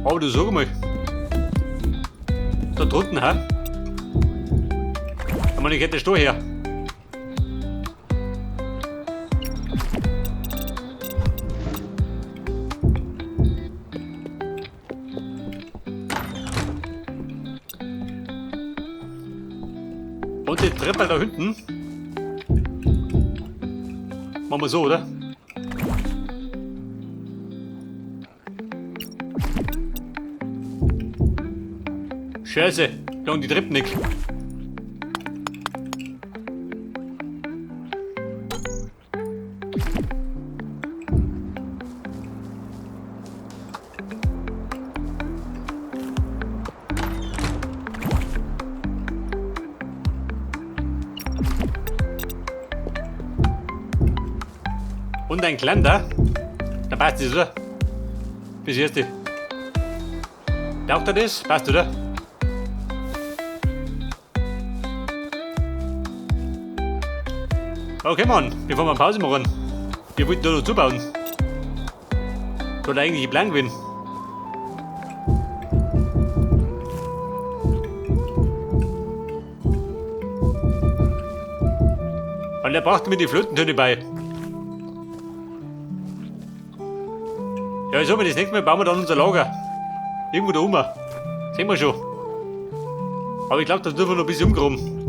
Aber du sag mal. Da drunten, hä? Ich meine, ich hätte das da her. Und die Treppe da hinten. Machen wir so, oder? Scheiße, lang die Treppe nicht. Und ein Geländer. Da passt das, oder? Bis erste. Taugt dir das? Passt, oder? Okay, Mann, bevor wir Pause machen. Wir wollten da noch zubauen. Das war eigentlich Plan gewesen. Und er brachte mir die Flötentöne bei. Ja, ich sag mal, das nächste Mal bauen wir dann unser Lager. Irgendwo da oben. Sehen wir schon. Aber ich glaub, da dürfen wir noch ein bisschen umgraben.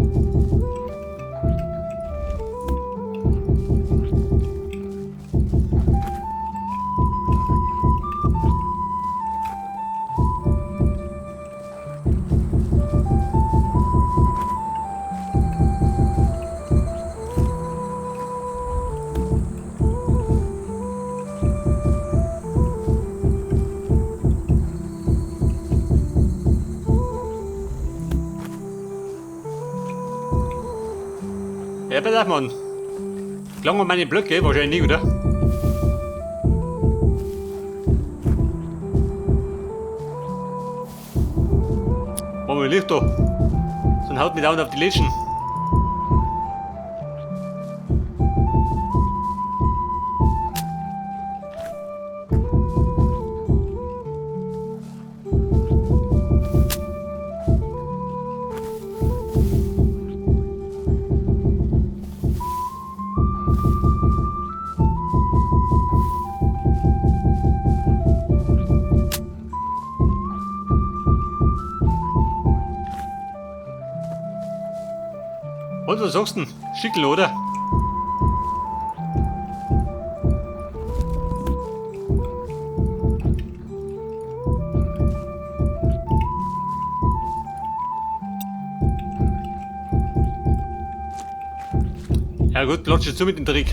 Ja, pass auf, Mann. Klangen meine Blöcke wahrscheinlich nicht, oder? Machen wir Licht da. Sonst haut mich dauernd auf die Lätschen. Und was sagst du denn? Schickel, oder? Ja gut, klatsche zu mit dem Trick.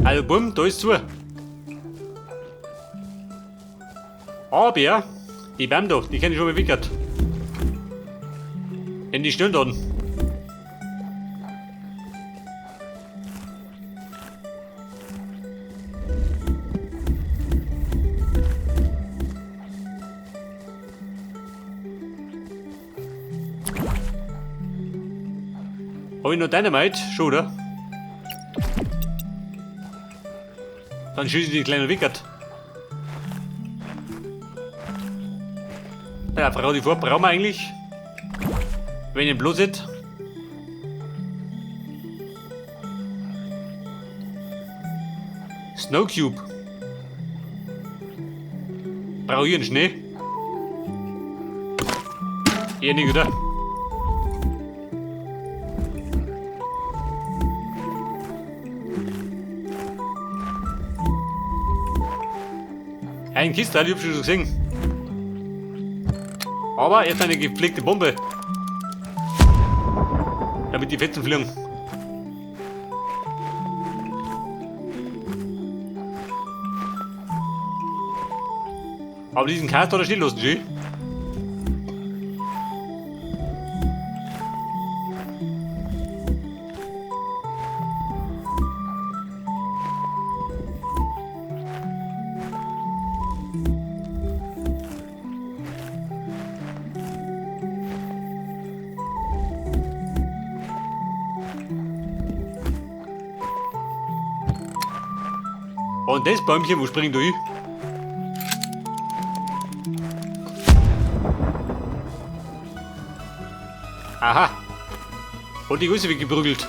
Also bumm, da ist zu. Aber die Bäume da, die kenn ich schon mal wickert. In die Stirn dort. Hab ich noch Dynamite? Schon, oder? Dann schieße ich die kleine Wickert. Ja, Frau, die vor brauchen wir eigentlich. Wenn ihr bloß seht. Snow Cube. Brauche ich einen Schnee? Eher nicht, oder? Ein Kiste, ich hab schon gesehen. Aber erst eine gepflegte Bombe. Damit die Fetzen fliegen. Aber diesen Cast hat er stehen lassen, G. Und das Bäumchen, wo springt du hin? Aha. Hat die Größe weggeprügelt.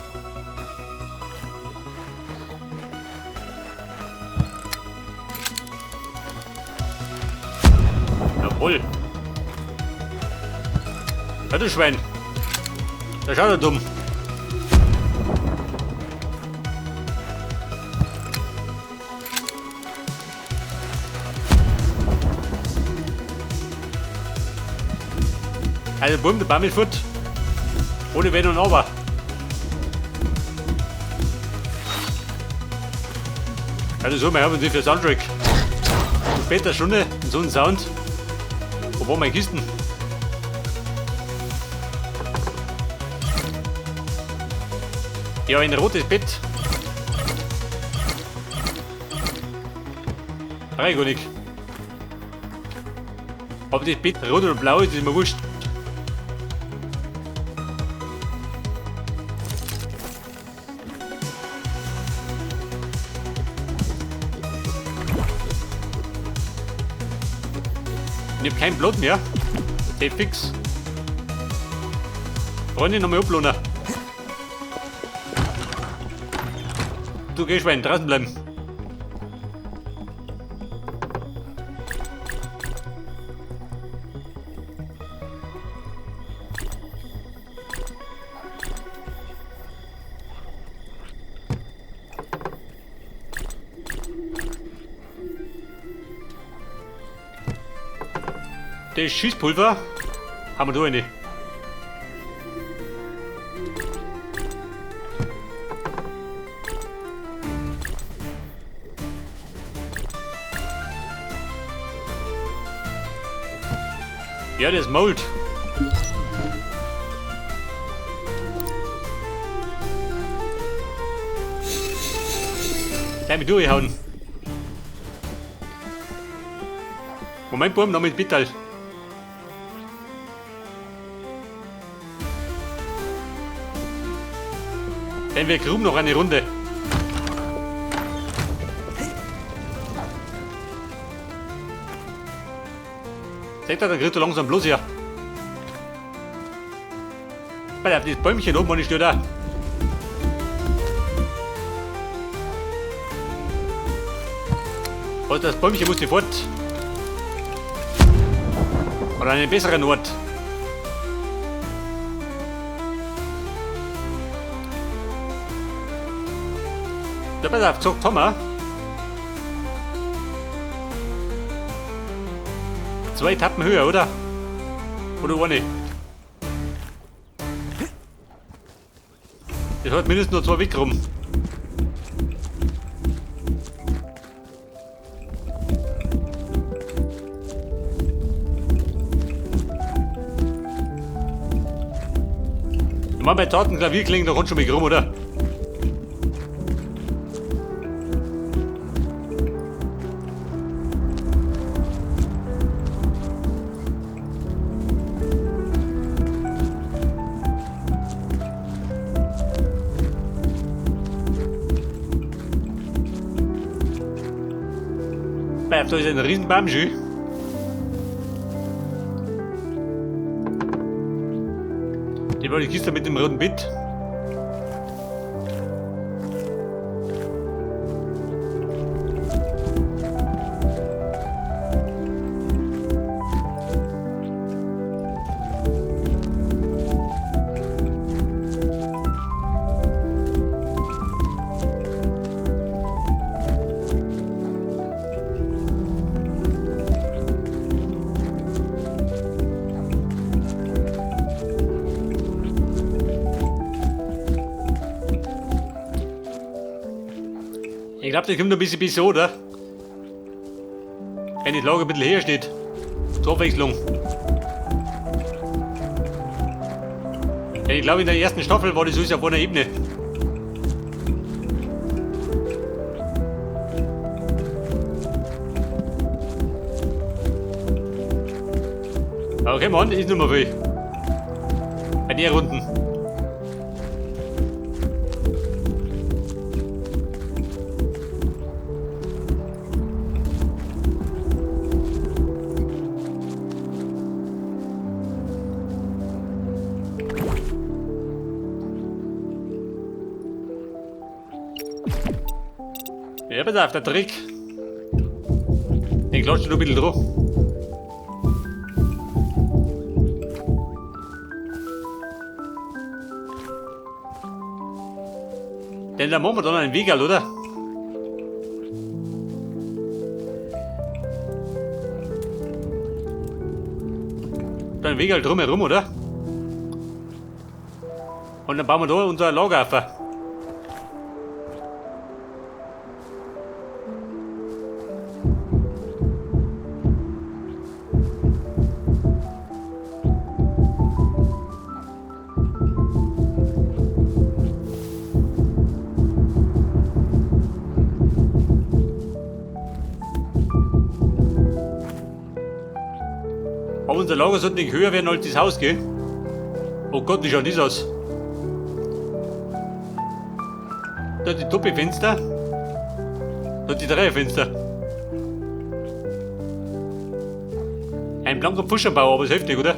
Jawohl. Ja, du Schwein. Da schaut er dumm. Also bumm, der Baum ist fort. Ohne Wenn und Aber. Also so, wir haben natürlich für Soundtrack. Zu später Stunde, so einen Sound. Wo waren meine Kisten? Ja, ein rotes Bett. Gar nicht. Ob das Bett rot oder blau ist, ist mir wurscht. Ich hab kein Blut mehr. Okay, fix. Freunde, nochmal ablohnen. Du gehst Schwein, draußen bleiben. Das Schießpulver haben wir da eine. Ja, das Mold. Gleich mit durchhauen. Moment, Burm, noch mit Bitterl. Denn wir gruben noch eine Runde. Seht ihr, da kriegt er langsam bloß her. Weil auf das Bäumchen oben ich da. Also das Bäumchen muss fort. Oder einen besseren Ort. Da pass auf, gesagt haben wir. 2 Etappen höher, oder? Oder eine? Das hat mindestens noch 2 Weg rum. Ich meine, bei zarten Klavierklängen, da kommt schon mal rum, oder? Da ist ein Riesenbaum schön. Die war die Kiste mit dem roten Bett. Ich glaub, das kommt ein bisschen besser, oder? Wenn das Lager ein bisschen höher steht. Zur Abwechslung. Ja, ich glaub, in der ersten Staffel war das alles auf einer Ebene. Okay, Mann, ist nicht mehr viel. Bei der Runden. Ja, pass auf, der Trick. Den klatscht du ein bisschen drauf. Denn da machen wir dann einen Wegerl, oder? Da ein Wegerl drumherum, oder? Und dann bauen wir da unser Lager auf. Aber unser Lager sollte nicht höher werden als das Haus, gell? Oh Gott, wie schaut das aus? Da die Doppelfenster. Da die Dreierfenster. Ein blanker Pfuschenbau, aber es hilft nicht, oder?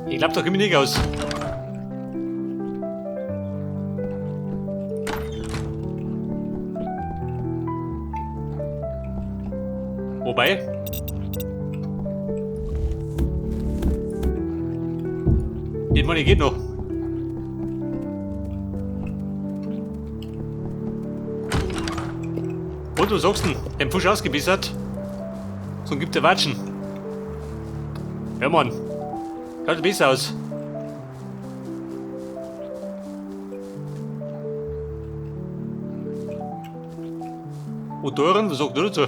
Ich glaub, da komm ich nicht aus. Wobei. Ich meine, geht noch. Und du sagst denn, den Pfusch ausgebissert. So gibt der Watschen. Ja, Mann. Schaut besser aus. Und Toren, was sagt du dazu?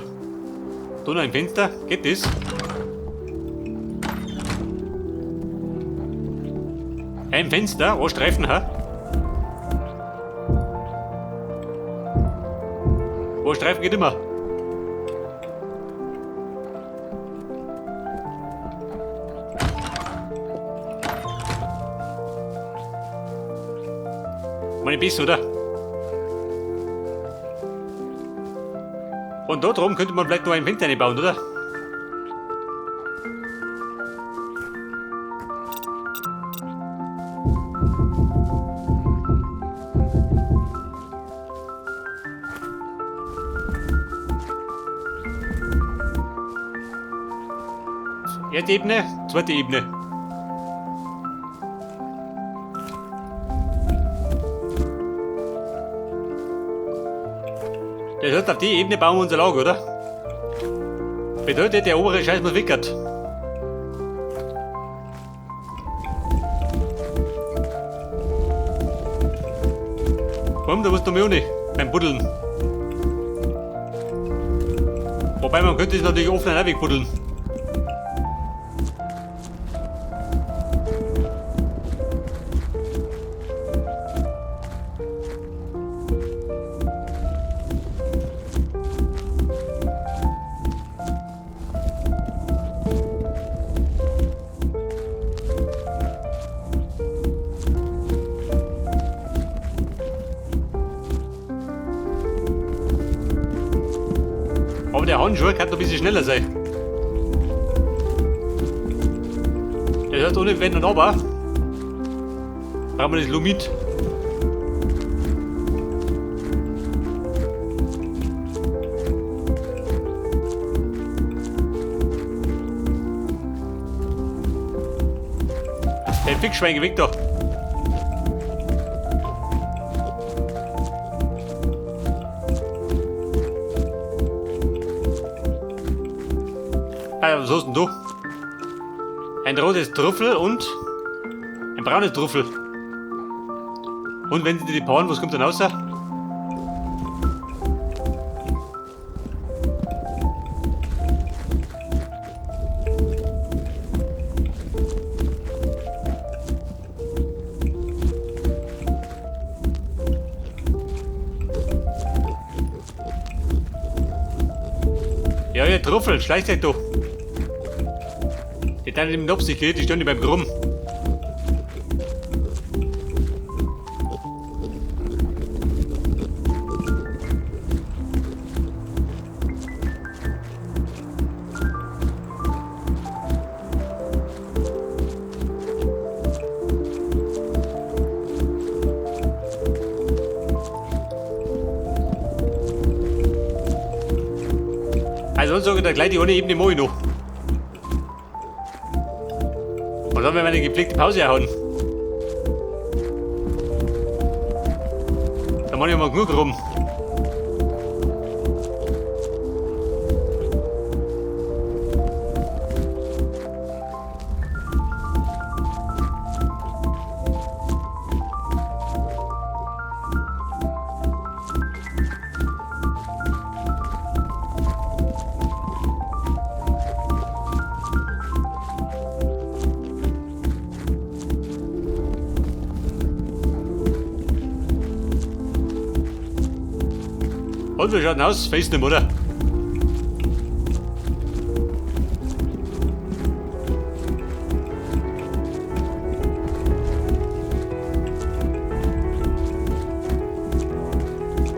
Da noch ein Fenster, geht das? Ein Fenster, ein Streifen, ha? Ein Streifen geht immer. Meine Biss, oder? Und da drum könnte man vielleicht noch ein Fenster einbauen, oder? Erste Ebene, zweite Ebene. Das heißt, auf die Ebene bauen wir unser Lager, oder? Bedeutet, der obere Scheiß muss wickert. Warum, da musst du mir auch nicht beim Buddeln. Wobei, man könnte es natürlich offline auch wegbuddeln. Aber der Handschuh kann noch ein bisschen schneller sein. Das heißt, ohne Wenn und Aber brauchen wir das Lumit. Der Fickschwein weg da. Ah, was hast denn du? Ein rotes Trüffel und ein braunes Trüffel. Und wenn sie die paaren, was kommt dann raus? Ja, ihr Trüffel, schleicht euch doch. Die Teile, die mit Absicht geht, die stehen nicht beim Krumm. Weil sonst sage ich da gleich, die eine Ebene mache ich noch. Und dann werden wir eine gepflegte Pause erhauen. Da mache ich mal genug rum. Und wie schaut denn aus? Face nicht, oder?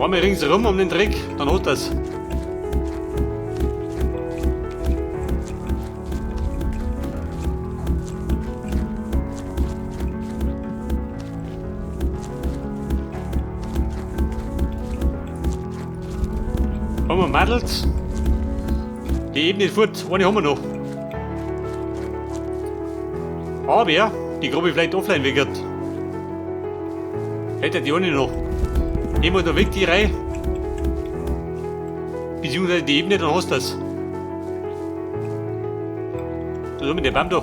Einmal ringsherum um den Dreck, dann hat das. Haben wir Madels? Die Ebene ist fort, eine haben wir noch. Aber die Gruppe vielleicht offline weggert. Hätte die eine noch. Immer da weg die Reihe. Beziehungsweise die Ebene, dann hast du das. Da mit dem Baum da.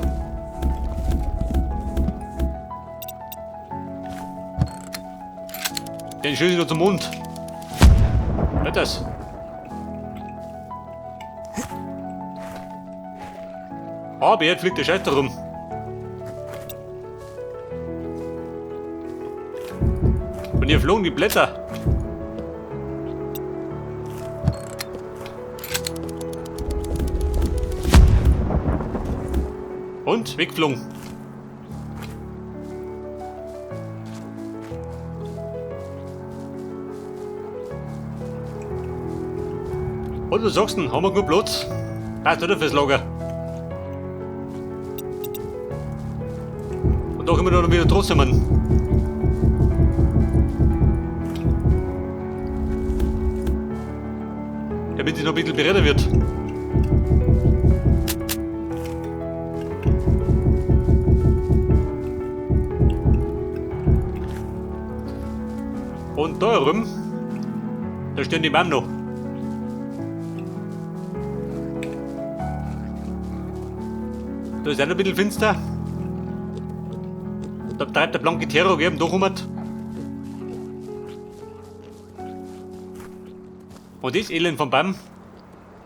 Den schieße ich noch zum Mond. Hört das? Aber jetzt fliegt der Scheiß da rum. Und hier flogen die Blätter. Und weggeflogen. Und was sagst du denn? Haben wir genug Platz? Passt, oder, fürs Lager? Und da können wir dann wieder trotzdem an. Damit es noch ein bisschen breiter wird. Und da herum, da stehen die Bäume noch. Da ist auch noch ein bisschen finster. Da treibt der blanke Terror eben doch um. Und das Elend vom Baum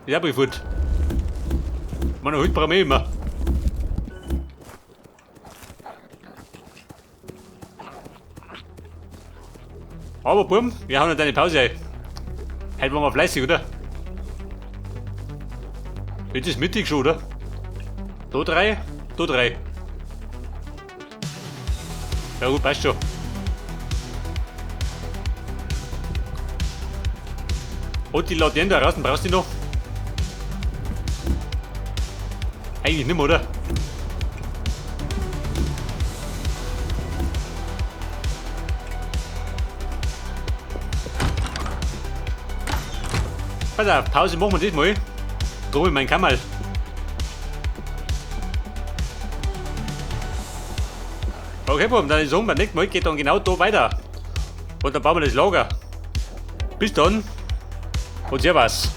ist auch fort. Man heute brauchen wir immer. Aber Bumm, wir haben noch eine Pause ein. Heute waren wir fleißig, oder? Jetzt ist mittig schon, oder? Da drei, da drei. Ja gut, passt schon. Und die Laternen da draußen, brauchst du die noch? Eigentlich nicht mehr, oder? Pass auf, Pause machen wir das mal. Drum in mein Kammerl. Okay, Buben, dann ist es um. Beim nächsten Mal geht dann genau da weiter. Und dann bauen wir das Lager. Bis dann und servus.